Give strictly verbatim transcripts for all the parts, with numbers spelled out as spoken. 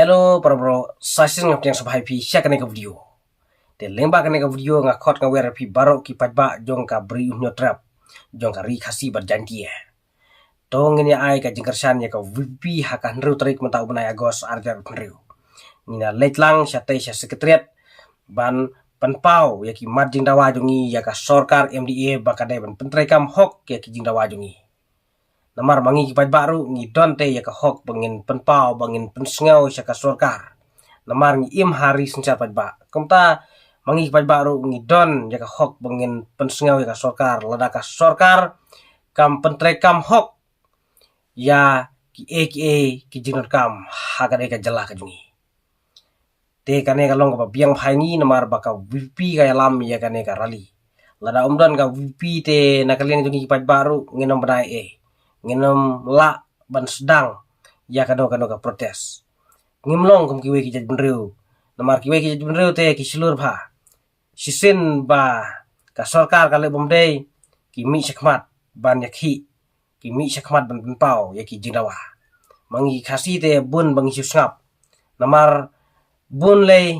Hello para bro, sa shisien nga pdiang sngewbha ïa phi sha kane ka video. Te lyngba kane ka video nga khot nga wer ïa phi baroh ki paidbah jong ka Bri U Hynñiewtrep, jong ka Ri Khasi bad Jaiñtia. To ngin ïa ai ka jingkyrshan ïa ka VPP ha ka hynriew tarik mynta u bnai August ar hajar arphew hynriew. Ngin ïa leit lang shatei sha Secretariat ban pynpaw ïa ki mat jingdawa jong ngi ïa ka sorkar MDA ba ka dei ban pyntreikam hok ïa ki jingdawa jong ngi. Namar ma ngi ki paidbah ruh ngi don te ïa ka hok ba ngin pynpaw, ba ngin pynsngew sha ka sorkar. Namar ngi im ha ri synshar paidbah. Kumta ma ngi ki paidbah ruh ngi don ïa ka hok ba ngin pynsngew ïa ka sorkar. Lada ka sorkar kam pyntreikam hok ïa kiei kiei ki jingdonkam ha ka dei ka jylla ka jong ngi. Te kane ka long kaba biang bha ïa ngi namar ba ka VPP ka ïalam ïa kane ka rally. Lada ym don ka VPP te na ka liang jong ngi ki paidbah ruh ngin ym bna ei ei. Ngin ym lah ban sdang ïa kano kano ka protest. Ngim long kum kiwei ki jaitbynriew. Namar kiwei ki jaitbynriew te ki shlur bha. Shisien ba ka sorkar ka leh bym dei, ki mih shakhmat ban ïakhih, ki mih shakhmat ban pynpaw ïa ki jingdawa. Ma ngi ki Khasi te bun ba ngi shu sngap. Namar bun lei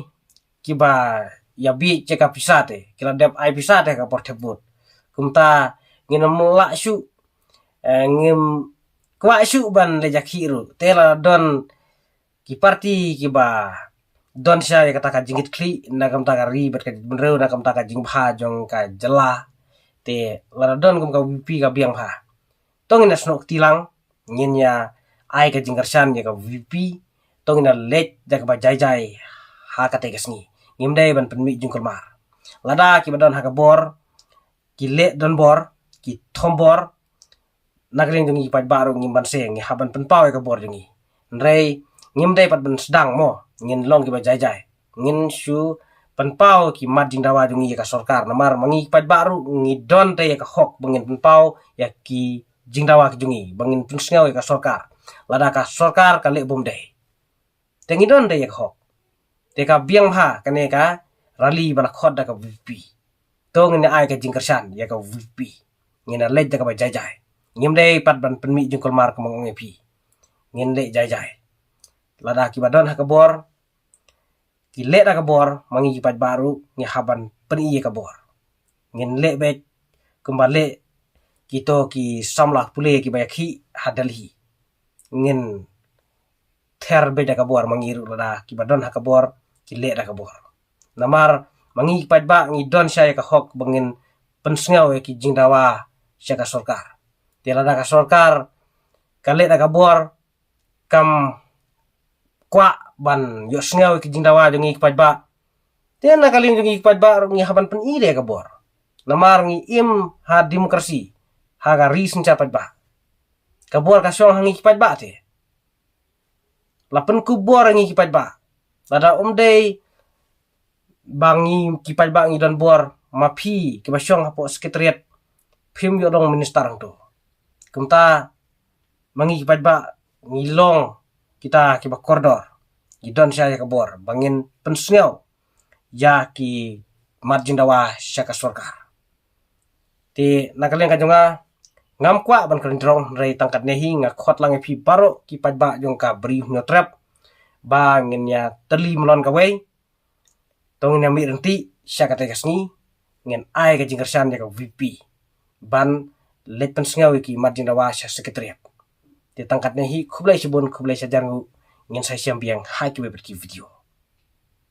kiba ïa bih ïa ka pisa te, ki la dep ai pisa te ha ka por thep vote. Kumta ngin ym lah shuh, eh, ngim kwah shuh ban leit ïakhih ruh. Te la don ki parti kiba don shisha ïa kata ka jingkitkhlieh na ka bynta ka ri bad ka jaitbynriew, na ka bynta ka jingbha jong ka jylla. Te lada don kum ka VPP ka biang bha. To ngin ïa snoh kti lang, ngin ïa ai ka jingkyrshan ïa ka VPP. To ngin ïa leit da kaba jai jai ha katei ka sngi. Ngim dei ban pynmih jingkulmar. Lada kiba don ha ka bor ki leh donbor, ki thombor, na ka liang jong ngi ki paidbah ruh ngim banse, ngi hap ban pynpaw ïa ka bor jong ngi. Hynrei ngim dei pat ban sdang mo, ngin long kiba jai jai. Ngin shu pynpaw ki mat jingdawa jong ngi ïa ka sorkar. Namar ma ngi ki paidbah ruh ngi don te ïa ka hok ba ngin pynpaw ïa ki jingdawa ki jong ngi, ba ngin pynsngew ïa ka sorkar. Lada ka sorkar ka leh bym dei, te ngi don te ïa ka hok. Te ka biang bha kane ka rally ba la khot da ka VPP. To ngin ai ka jingkyrshan ïa ka VPP. Ngin leit da kaba jai jai. Ngim dei pat ban pynmih jingkulmar kumba nga ong ïa phi. Ngin leit jai jai. Lada kiba don ha ka bor ki leh da ka bor, ma ngi ki paidbah ruh ngi hap ban pyni ïa ka bor. Ngin leh beit kumba leh kito ki samla pule kiba ïakhih ha Delhi. Ngin ther beit da ka bor ma ngi ruh lada kiba don ha ka bor ki leh da ka bor. Namar ma ngi ki paidbah ngi don shisha ïa ka hok ba ngin pynsngew ïa ki jingdawa sha ka sorkar. Te lada ka sorkar ka leh da ka bor, kam kwah ban ïohsngew ïa ki jingdawa jong ngi ki paidbah, te na ka liang jong ngi ki paidbah ruh ngi hap ban pyni da ka bor. Namar ngi im ha demokrasi, ha ka ri synshar paidbah. Ka bor ka shong ha ngi ki paidbah te. La pynkup bor ha ngi ki paidbah. Lada ym dei ba ngi ki paidbah ngi don bor, ma phi kiba shong hapoh Secretariat phim ïoh long minister hangto. Kumta ma ngi ki paidbah ngi long kita kiba kordor, ngi don shisha ïa ka bor ba ngin pynsngew ïa ki mat jingdawa sha ka sorkar. Te na ka liang ka jong nga, ngam kwah ban kren drong, hynrei tang katne hi nga khot lang ïa phi baroh ki paidbah jong ka Bri U Hynñiewtrep ba ngin ïa tylli myllon kawei. To ngin ïa mih ryntih sha katei ka sngi, ngin ai ka jingkyrshan ïa ka VPP ban leit pynsngew ïa ki mat jingdawa sha Secretariat. Te tang katne hi, khublei shibun, khublei shihajar nguh, ngin sa ïashem biang ha kiwei pat ki video.